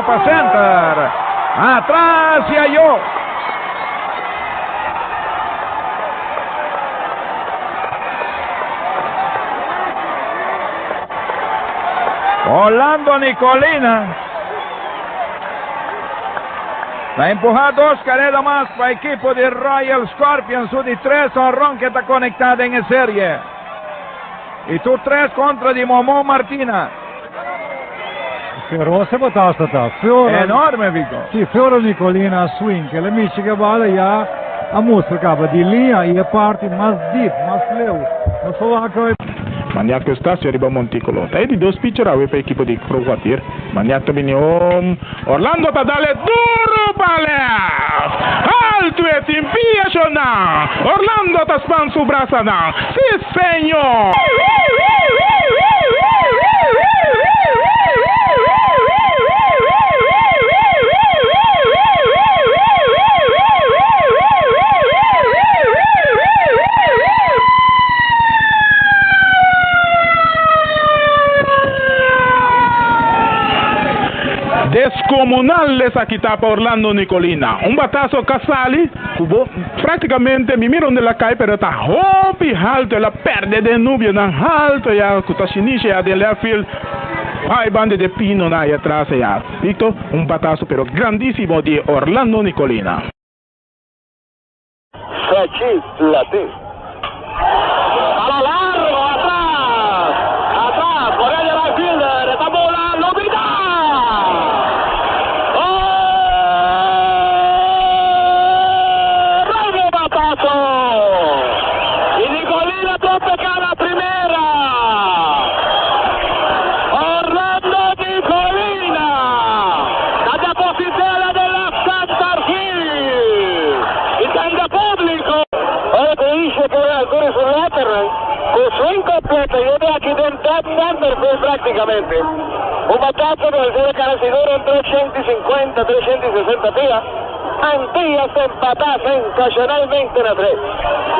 Pa center. Atras y ayó. Orlando Nicolina. Ta empuha dos careda mas pa ekipo di Royal Scorpions, su di tres honron cu ta conecta den serie. Y tur tres contra di Momo Martina. Feroce batazo ta. Fiora, Enorme, Vico. Si, Fiora Nicolina swing. El a mishi cu e bala ya a mustra caba di liña y e parti mas deep, mas leu. No so cu Maniaco Estacio riba monticulo. Ta e di dos pitcher awe pa ekipo di Pro Kwartier. Maniaco bini home. Orlando ta dale duro pa left. Alto e tin pia shona. Orlando ta span su brasanan. Si, señor! Descomunal esaki ta pa Orlando Nicolina. Un batazo cu a sali cu bo practicamente mi mira unda el a cay pero ta hopi halto, el a perde den nubianan halto ya cu ta shinishi ya den left field. Bay banda de pinonan aya atras aya. Victor, un batazo pero grandisimo di Orlando Nicolina. Sachi Laté. Bala largo atras, atras, por el right fielder, esta bola lo bida. ¡Oh! Batazo! Y Nicolina tropeca la primera. Orlando Nicolina. La posizione della Santa Fe. Y tanda público. Ora cu dice cu altura su lateral, cu swing completo y e aki den dead center field practicamente. Un batazo cu altura cara seguro un 350, 360 pia. Antillas empata sensacionalmente na 3.